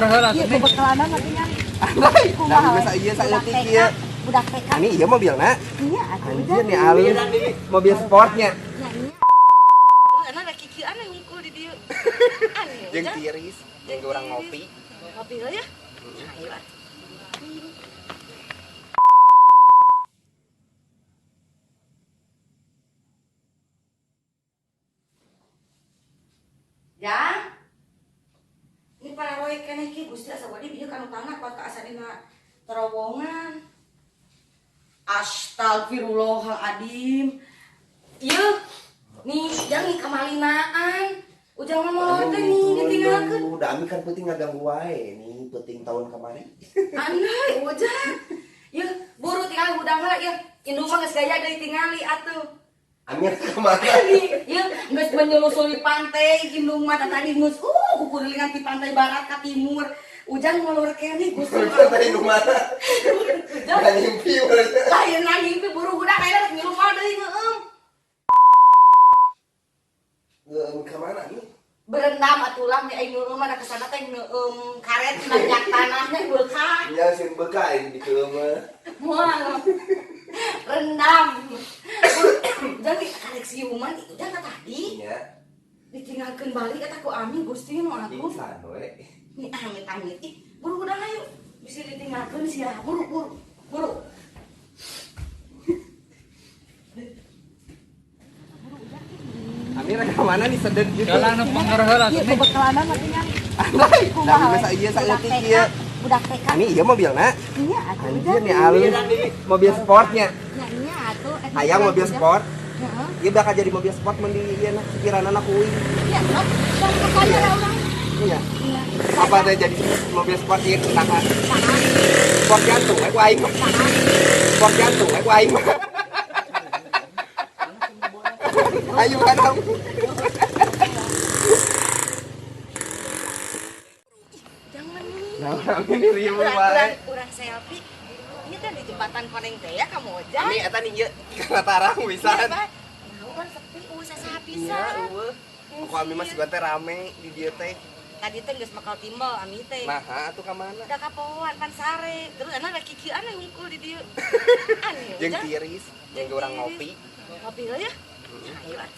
Iya, bebekalanan artinya. Nah, bisa iya saeutik ieu. Budak TK. Ini iya mobilna. Iya, atuh. Anjir nih alus. Mobil sportnya. Nya nya. Karena ada kikian yang ngumpul di dieu. Aneh, Jeung Ujang. tiris, jeung urang ngopi. Ngopi heula ya. Ayo ah. Ya. Ini para roy keneh ki Gusti asa bade bieu kanu tanah kuat ka asa dina terowongan. Astagfirullahaladzim. Ieu nih jangan kemalinaan. Ujang mah molor teh nih ditinggalkeun. Udah ami kan penting ngaganggu wae nih penting tahun kemarin. Aneh, ujang. Yeuh, buru tinggal hudang heula yeuh. Indung mah geus gaya deui tingali atuh. Amir kemana? Yeuh, geus menyelusuri pantai indung mah tadi geus kukurilingan ti pantai barat ka timur. Ujang molor keneh Gusti. Tadi di mana? Ujang Nggak ngimpi berarti. lain ngimpi buru hudang aya rek ngilu mah deui ngeueum. Ngeueum ka mana nih? Berendam atuh lah nih aing ngeueum mah da kesana teh ngeueum karet banyak tanahnya beukah. Nya sieun beukah ini di keueum mah. Moal. Rendam. Jadi karek siuman itu jangan tadi Nya, ditinggalkeun balik eta ku Ami Gusti nu agung. pingsan we. Nih amit amit ih buru udah ayo bisa ditinggalkeun sia buru buru buru. Amir ka mana nih sedet gitu? Jalan nu heula Iya, bebekalanan artinya. Nah, bisa iya saeutik ieu. Budak TK. Ini iya mobilna. Iya, atuh. Anjir nih alus. Mobil sportnya. Nya nya atuh. Hayang mobil sport. Heeh. Ieu bakal jadi mobil sport mun di ieu na pikiranana ku uing. Iya, sok. Sok kesana lah urang. Iya. Iya. Apa teh jadi mobil sport ieu saha? Saha? Sport jantung we ku aing mah. Saha? Sport jantung we ku aing mah. Ayo mana? Jangan nih. Nah, ini riuh wae. Urang selfie. Ini kan di jembatan koneng teh ya kamu ojang. Ami eta nih ieu kana tarang pisan. Iya, Pak. Nah, urang sepi eueuh sasaha Iya, pisan. eueuh. Ku ami mah siga teh rame di dieu teh. Tadi teh geus makal timbel ami teh. Nah, atuh ka mana? Da kapohoan pan sare. Terus ana ada kikian yang ngumpul di dieu. Aneh, Jeung Ujang. tiris, jeung urang ngopi. Ngopi heula ya. Ayo ah.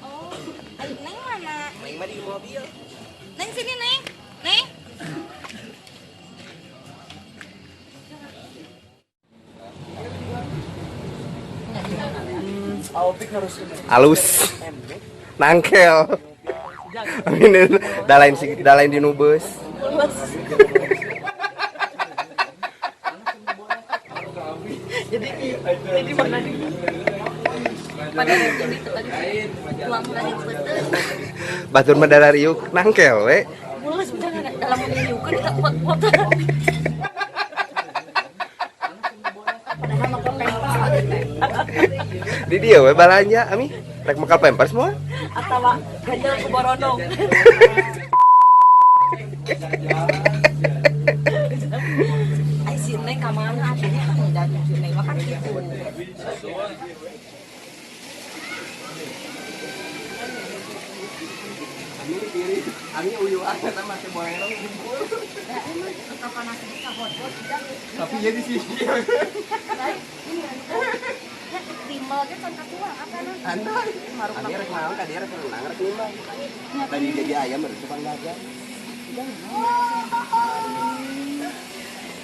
Oh, ayo Neng mana? Neng mah di mobil. Neng sini Neng. Neng. Alus. Nangkel. Amin dalain si dalain di nubes. Jadi mana nih? Padahal jadi itu tadi tuang tadi betul. Batur mah darah riuk nangkel we. Mulus udah dalam meniukan kita pot-pot. Padahal mah pampers Di dieu we balanja ami. Rek makal pampers moal. atau ganjel ke Boronong. Ai si Neng ka mana atuh kan udah si Neng mah kan gitu. Ami diri, ami uyuan eta make bolerong kumpul. Ya emang kapan nasi ka hotpot ujang. Tapi ya di sini. Ya timbel ge can katuang apa nu? Andai. Ami rek naon ka dieu rek renang rek nimbang. Tadi jadi ayam baru tukang dagang.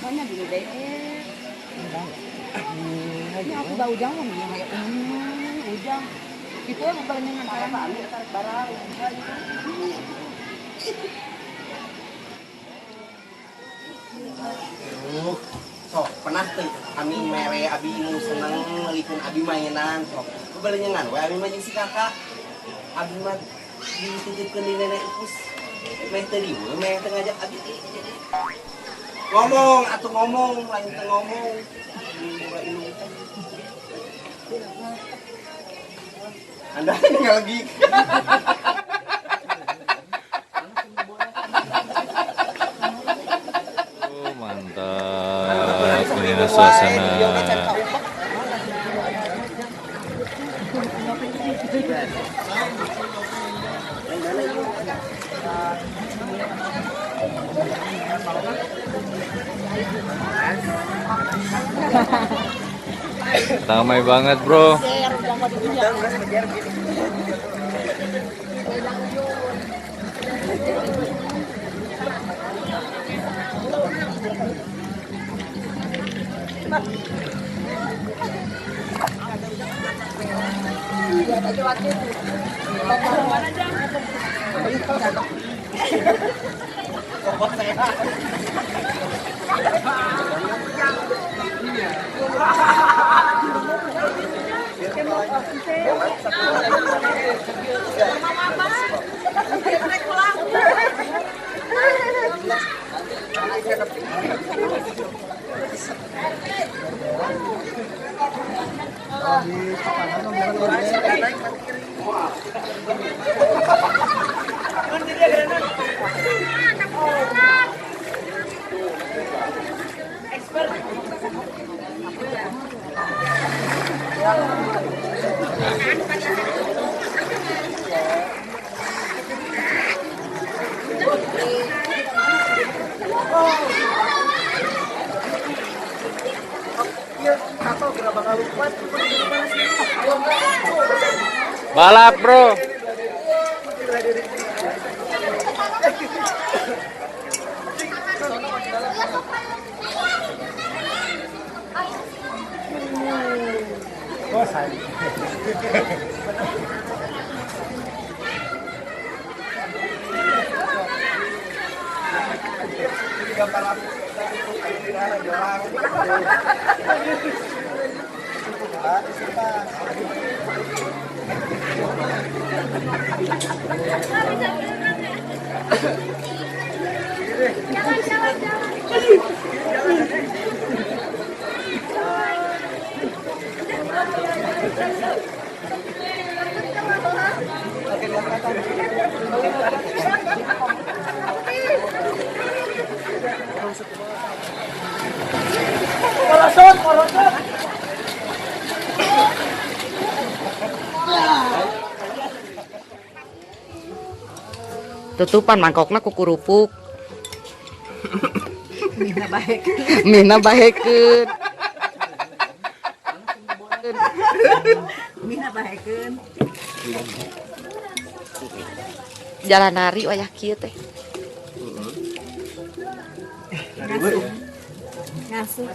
Mana dulu deh. Ini aku bau ujang mah nih hayang ujang. Itu yang bebarengan Apa ami eta rek barang. Sok pernah teu ami mere abi nu seneng meulikeun abi mainan sok. Bebelenyengan we ami mah jeung si kakak. Abi mah dititipkeun di nenek upus. Meh teu dieu meh teu ngajak abi. Ngomong atuh ngomong lain teu ngomong. Boga indung teh. Anda ngalegi. Suasana. Ramai banget, bro. Balap, bro. Tutupan mangkokna ku kerupuk. Mina bahekeun. Mina bahekeun. Mina bahekeun. Jalan nari wayah kieu teh. Ngasuh.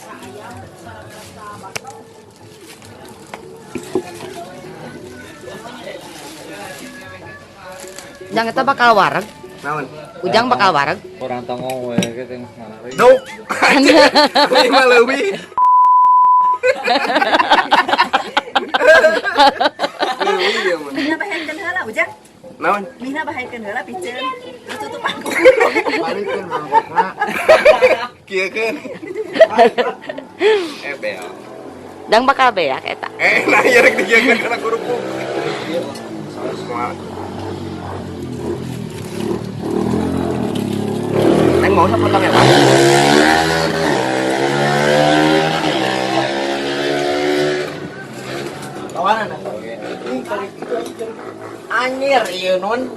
Jang eta bakal wareg. Naon? Ujang bakal wareg. Orang tongong we gitu ngalari. Duh. Ini mah leuwih. Leuwih ieu mah. Mina bahekeun heula Ujang. Naon? Mina bahekeun heula piceun. Terus tutup aku. Balikeun mangkokna. Kieu keun. Eh bel. Jang bakal beak eta. Nah ieu rek dikieukeun kana kerupuk. Semua. Neng mau sapotong ya, Pak? Tawanan. Anjir, ieu non.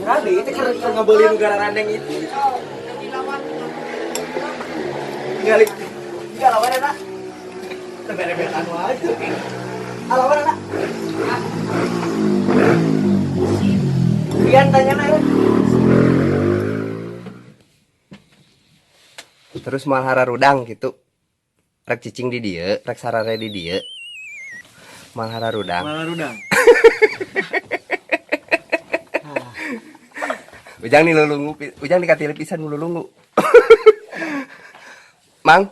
Tadi itu keur ngebeuli nu gararandeng itu. Tinggal tinggal lawan eta. Teu bere-berean wae tuh. Lawan eta. Pian tanya na ya. Terus moal hararudang gitu. Rek cicing di dieu, rek sarare di dieu. Moal hararudang. Malah rudang. Ujang nih lulungu, ujang dikatilip pisan lulungu. Mang.